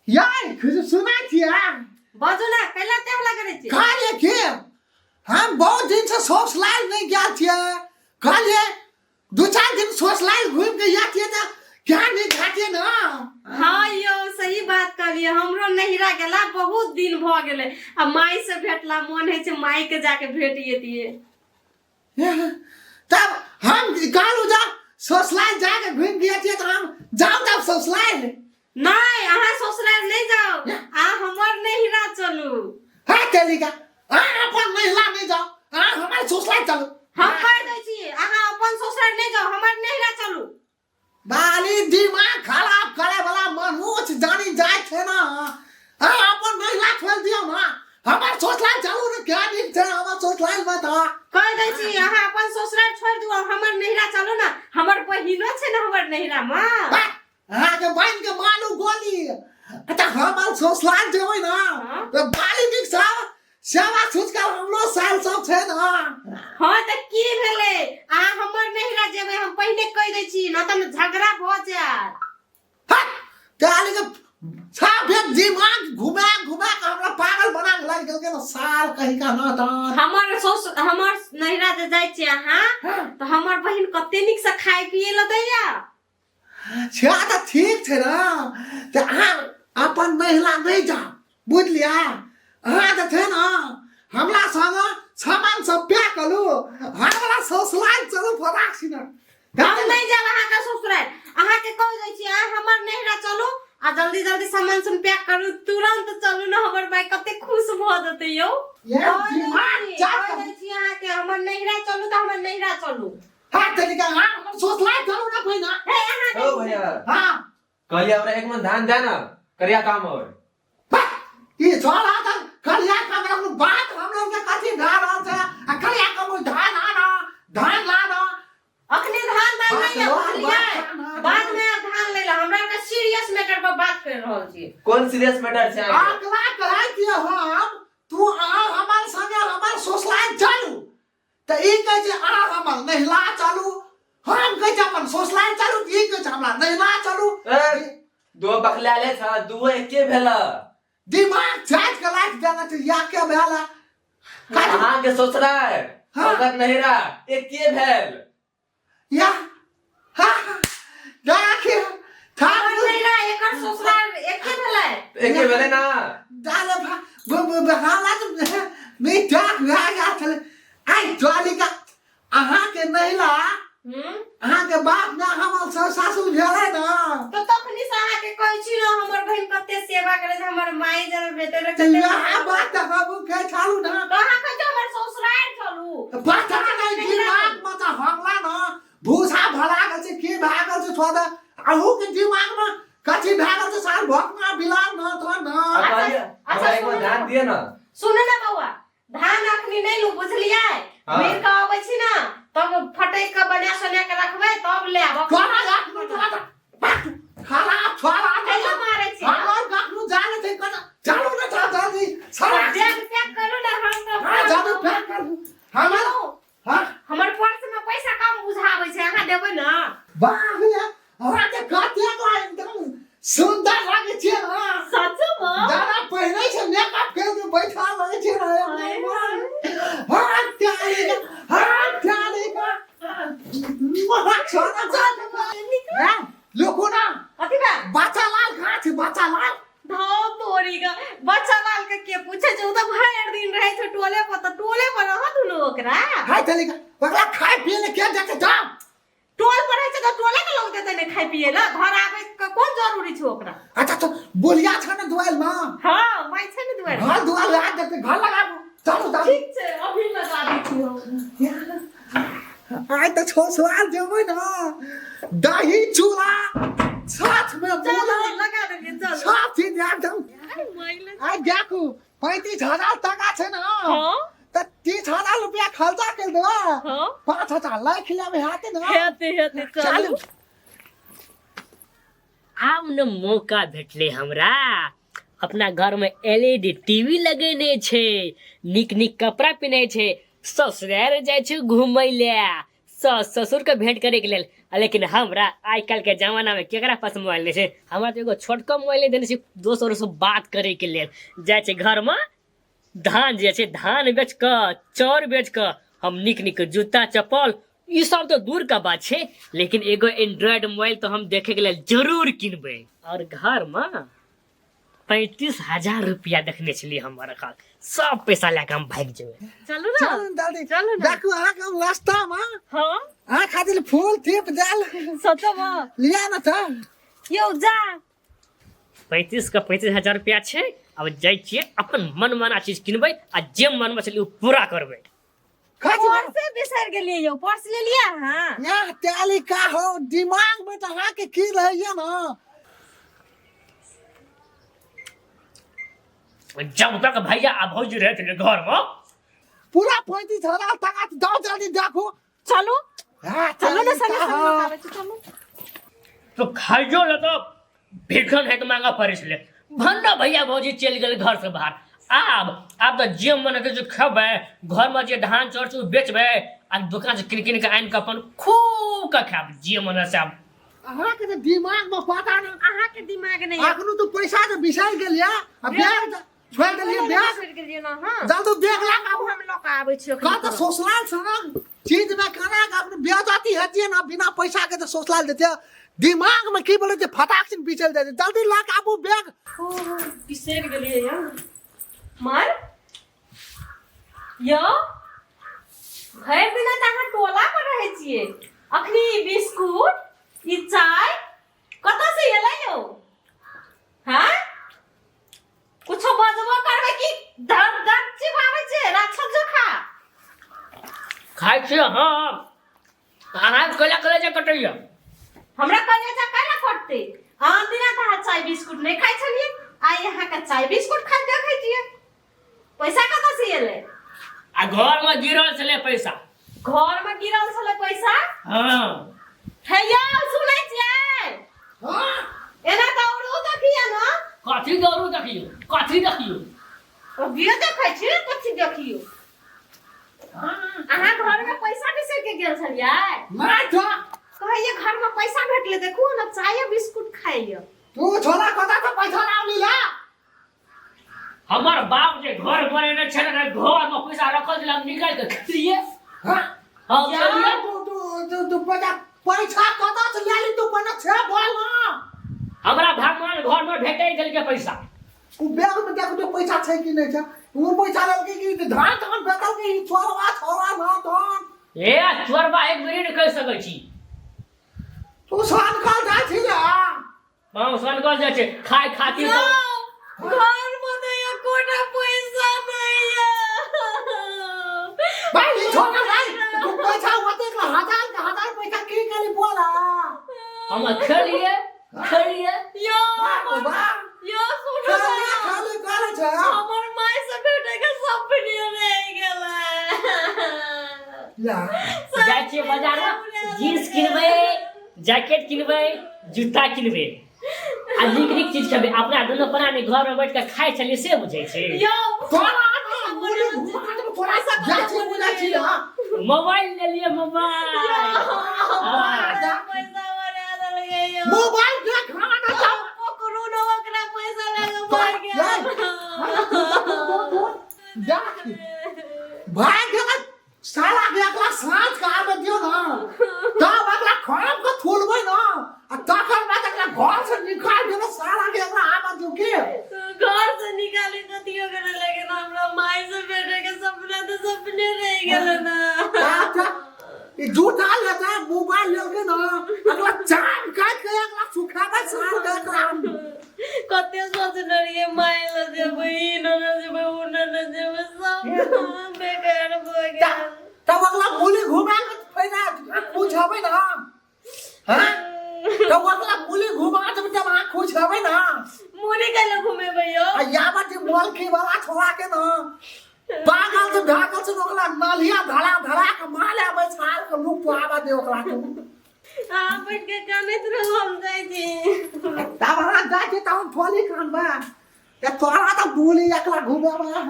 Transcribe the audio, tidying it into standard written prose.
यार खुश सुना छियै। बाजू ना, कैला ते हल्ला करै छी? कहलियै कि हम बहुत दिन से ससुराल नहि गेल छियै। कहलियै 2-4 दिन ससुराल घूमि के आयल छियै तऽ क्या नीक खातियै ना। हाँ यौ, सही बात कहलियै। हमरो नैहरा गेला बहुत दिन भऽ गेलै आ माई से भेटला मन होइ छै माई के जाके भेट जैतियै। तब हम कहलहुँ जा ससुराल जाके घूमि के छियै तऽ हम जाउ तब ससुराल। नहि, अहाँ ससुराल नहि जाउ, आ हमर नैहरा चलू। हाँ तेलिका, अहाँ अपन नैहरा नहि जाउ, अहाँ हमर ससुराल चलू। हम कहि दै छी, अहाँ अपन ससुराल नहि जाउ, हमर नैहरा चलू। बाली दिमाग खराब करे वाला मनुष्य जानी जाय छै ना। अहाँ अपन नैहरा छोड़ि दियौ ना, हमर ससुराल चलू ने। क्या नीक छै हमर ससुराल में तऽ। कहि दै छी, अहाँ अपन ससुराल छोड़ि दियौ, हमर नैहरा चलू ने। हमर बहिनो छै ने हमर नैहरा में। अहाँके बहिन के मालू गोली। अच्छा, हमर ससुराल जेबै ना तऽ बाली नीक सब सेवा छुचका हमरो साल सब छै ना। हाँ तऽ की भेलै, अहाँ हमर नैहरा जेबै, हम पहिने कहि दै छी, न तऽ झगड़ा भऽ जायत। हट काली के साफे दिमाग घुमा घुमा के हमरा पागल बना के लागि गेल ना साल कहीं का ना तऽ। हमर ससुर हमर नैहरा जे जाइ छी अहाँ तऽ हमर बहिन कते नीक से खाय पिए लए दैया। छा तऽ ठीक छै ने, तऽ अहाँ अपन नैहरा नहि जाउ, बुझलियै? अहाँ जे छै ने हमरा संग सामान सब पैक करू, हमरा ससुराल चलू फटाक सिना। हम नहि जायब अहाँके ससुराल। अहाँके कहि दै छी, अहाँ हमर नैहरा चलू आ जल्दी जल्दी सामान सब पैक करू, तुरंत चलू ने। हमर माय कते खुश भऽ जेतै यौ। ये दिमाग कहि दै छी अहाँके, हमर नैहरा चलू तऽ हमर नैहरा चलू। हाँ तरीका, हाँ हमर सोचला चलू ना पहिना। हे अहाँ। ओ भैया। हाँ। कहलिए हमरा एक मन धान दे ना, करिया काम और। ई छोड़ा त करिया काम हम बात हम लोग के कथी भए रहल छै आ करिया काम धान आना धान लाना। अखनी धान दान नहीं है, बात बुझलियै? बात बाद में आप धान ले ला, हमरा के सीरियस मैटर पर बात कर रहल छी। कोन सीरियस मैटर छै अहाँके? अगला कहै छियै हम, तू आ हमर संगे हमर सोसलाइन चलू तऽ ई कहै छै आ हमर नहिला चलू। हम कहै छै अपन सोसलाइन चलू, ई कहै छै हमरा नहिला चलू। ए, दो बकला ले छ, दुओ एके भेल। दिमाग चाट के राखि देने छै, या के भेल? अहाँ के ससुराल ओकर नहिरा एके भेल। या हाँ देखिए हमर नैहरा एकर ससुराल एके भेलै। एके भेलै ना। दाल भा हमरा तऽ मिठाक भए गेल छलै। आइ ज्वालिका अहाँके नहिला अहाँके बाप ने हमर सासुर भेलै ना। तऽ तखनी से अहाँके कहै छी ने, हमर बहिन कते सेवा करै छै, हमर माय जरा भेटै रहे तऽ कते। इएह बात तऽ हमहूँ कहै छलहुँ ना। तऽ अहाँ कहै छी हमर ससुराल चलू। पता नहि दिमाग मे तऽ हमला न भूसा भरा गेल छै, की भए गेल छै छोड़, अहूँ के दिमाग मे कथी भए गेल छै साल भकना बिलाल न तो न। आ कहलिए अच्छा, हमरा एक सुनू मन ना। धान दिए ना। सुनू ने बौआ, धान अखनी नहि लू, बुझलियै? हाँ। घुरि कऽ अबै छी ने तब फटकि कऽ बना सोना के रखबै तब लेब। तोरा अखनो तोरा तऽ खराब छोड़ा। कैला मारै छी? हमर कखनो जाने छै कत चलू ने था जल्दी सारा बैग पैक करू ने हम तऽ। हाँ जल्दी पैक करू हमर। यौ, हाँ। हमर पर्स में पैसा कम बुझाबै छै, अहाँ देबै ने? वाह भैया, हमरा के कते एकदम सुंदर लागै छै ना। सच में? दादा पहिरै छै, मेकअप कर के बैठल रहै छै ना। हाँ त्याली का, हाँ त्याली का छोड़ा चल लोको ना। कथी बा? बच्चा लाल कहाँ छै बच्चा लाल? धौ तोरी का, बच्चा लाल के के पूछे छै? उ तऽ भरि दिन रहै छै टोले पर, तऽ टोले पर रहत नु ओकरा। हाय चली का, ओकरा खाय पिए ले के देते जाओ? टोल पर रहै छै तऽ टोले के लोग देते ने खाय पिए ला, घर आबै के कोन जरूरी छै ओकरा? अच्छा तो बोलिया छ ने दुआल में? हाँ, माय छै ने दुआर। घर दुआर लगा देते, घर लगाबू, चलू चलू। ठीक छै, अभी लगा दै छी हम। आइ तऽ ससुराल जेबै ने, दही चूड़ा साथ में चलू मूला लगा देलियै, चलू। सब चीज एकदम। आइ माइले। आइ देखू 35,000 टका छै ने। हाँ। तऽ 30,000 रुपया खर्चा कर देबा। हाँ। 5,000 लाख लेबै हेतै ने? हेतै हेतै, चलू। चलू। आब ने मौका भेटलै हमरा, अपना घरमे एलईडी टीवी लगेने छै, नीक नीक कपड़ा पहिनै छै, ससुराल जाइ छै घूमै लए। सास ससुर के भेंट करे के लेल। लेकिन हमरा आइ काल्हि के जमाना में केकरा पास मोबाइल नहीं छै। हमरा तो एगो छोटका मोबाइल देने छै दोसर से बात करे के लेल। जाइ छै घर में धान जे छै धान बेच कऽ चाउर बेच कऽ हम नीक नीक जूता चप्पल ई सब तो दूर का बात छै, लेकिन एगो एंड्रॉयड मोबाइल तो हम देखे के लेल जरूर किनबै। और घर में 35,000 रुपया देखने छलियै हम रखल, सब पैसा लए कऽ हम भागि जेबै। चलू ना, चलू ने दादी, चलू ना। देखू अहाँके हम रास्तामे हाँ अहाँ खातिर फूल टीप देल सचमा लिया ना तऽ। यौ जा 35 के 35,000 रुपया छै। अब जाइ छियै अपन मनमाना चीज किनबै आ जे मनमे छलै ओ पूरा करबै। पर्से बिसरि गेलियै यौ, पर्स लेलियै अहाँ? यहाँ त्याली का हो दिमाग में तो अहाँके की रहैया ना। जब तक भैया आ भौजी रहै छलै घर में पूरा 35,000 टका दो जल्दी देखू। चलू हाँ, चलू ना, संगे का संगे हो। बताबै छी, चलू। तो खाइयो ले तो भीखन है तो मांगा पड़े छलै। भन्ना भैया भौजी चलि गेल घर से बाहर। आब आब तऽ जे मन हेतै से खेबै, घर में जे धान चाउर छै ओ बेचबै आ दोकान से किन किन के आनि कऽ अपन खूब के खायब जे मन हेतै से। आब अहाँके तऽ दिमाग में पता नहीं, अहाँके दिमाग नहीं है। अखनो तो पैसा तो बिसरि गेलियै आ बैग छोड़ि देलियै बैग। बिसरि गेलियै ना। हाँ जल्दी बैग ला के आबू। हम लऽ कऽ आबै छी। का तऽ सोसलाल सनक चीज में खाना के अपने बेइज्जती हेतियै ना बिना पैसा के, तो सोसलाल देते दिमाग में की बोले फटाक से बिचल जाए। जल्दी ला के आबू बैग। बिसरि गेलियै यौ। मार यौ, भरि दिना तऽ अहाँ टोला पर रहै छियै, अखनी ई बिस्कुट ई चाय कतऽ से एलै यौ? हाँ कुछो बजबो करबै कि धर धर चिबाबै छै राक्षस जखा? खाइ छियै। हाँ, अहाँ कला कलेजा कटैया। हमरा कलेजा केना कटतै? आन दिना तऽ अहाँ चाय बिस्कुट नहि खाइ छलियै, आइ अहाँके चाय बिस्कुट खाइ देखै छियै। पैसा कतऽ से एलै? आ घर में गिरल छलै पैसा। घर में गिरल छलै पैसा? हाँ। हे यौ सुनै छियै? हाँ एना दौड़ू देखियै ना। कथी दौड़ू देखियौ, कथी देखियौ? अभियो देखै छी कथी देखियौ। अहाँ घर में पैसा बिसरि के गेल छलियै? नहि तो कहैये घर में पैसा भेटलै, देखू ने चाय बिस्कुट खाइए। तू छोला कतऽ से पैसा लावली ला? हमर बाप जे घर बनेने छलै ने, घर में पैसा रखल छलै, हम निकालि के खेलियै। हाँ हम खेलियै। तू तू तू तू पैसा पैसा कतऽ से लेली तू पहिने से बोल ना। हमरा भगवान घर में भेटै देलकै पैसा। उ बैग में देखू तो पैसा छै कि नहि छै। उ पैसा लेलकै कि धान धान बेचलकै ई छोड़वा छोड़वा ना धान। ए चोरबा एक बेरी नहि कहि सकै छी। तू सान काल जाइ छी रे। हाँ सनकल जाइ छै खाय खातिर यौ तऽ। घर में तऽ एकोटा पैसा नहि यऽ। भाई ई छोड़ा भाई तू पैसा ओतेक हजार के हजार पैसा की केली बोल। हम खेलियै खेलियै। यौ वाह यौ सुनू खाली ने, खाली करे छै। हमर माय से भेटै के सपने रहि गेलै। या जाइ छियै बाजार में जींस किनबै, जैकेट किनबै, जूता किनबै आ नीक नीक चीज खेबै। अपना दुनू प्राणी घर में बैठ के खाइ छलियै से बुझै छै। यौ तोरा ना मुली घुमा के तोरा जाइ छी बुझै छी ना। मोबाइल लेलियै मोबाइल। पैसा बना देलकै यौ। मोबाइल देख ना ना जाओ। पकड़ू ने ओकरा, पैसा लऽ कऽ भागि गेल। भाग गेल साला के। अगला साँझ के आबे दियो ना तब अगला खाम के थोलबै ना आ तकर बाद अगला घर से निकाल देबै साला के। अगला आबे दियो के घर से निकाले कथियो करे, लेकिन हमरा माय से भेटे के सपना तऽ सपने रहि गेल ना। अच्छा ई जूता लेता मोबाइल लेलकै ना अगला चाम काट के अगला सुखाबै साल के अगला। कते सोचने रहियै माय लग जेबै, ई न जेबै, उ न जेबै, सब बेकार भऽ गेल। तब अगला मूली घुमा के फायदा खुश हबै ना। हाँ तब अगला मूली घुमा देबै तब अहाँ खुश हबै ना? मुड़ी कैला घुमेबै यौ? आ याबत जे मलकी वाला छोड़ा के ना पागल से ढाकल से ओकरा नालिया धरा धरा के माल आबै साल के लुक आबा दे ओकरा तू। अहाँ बैठ के कानैत रहू, हम जाइ छी। तब अहाँ जाइ छी तब हम थोड़ी कानबै। तोरा तऽ मूली एकला घुमेबै।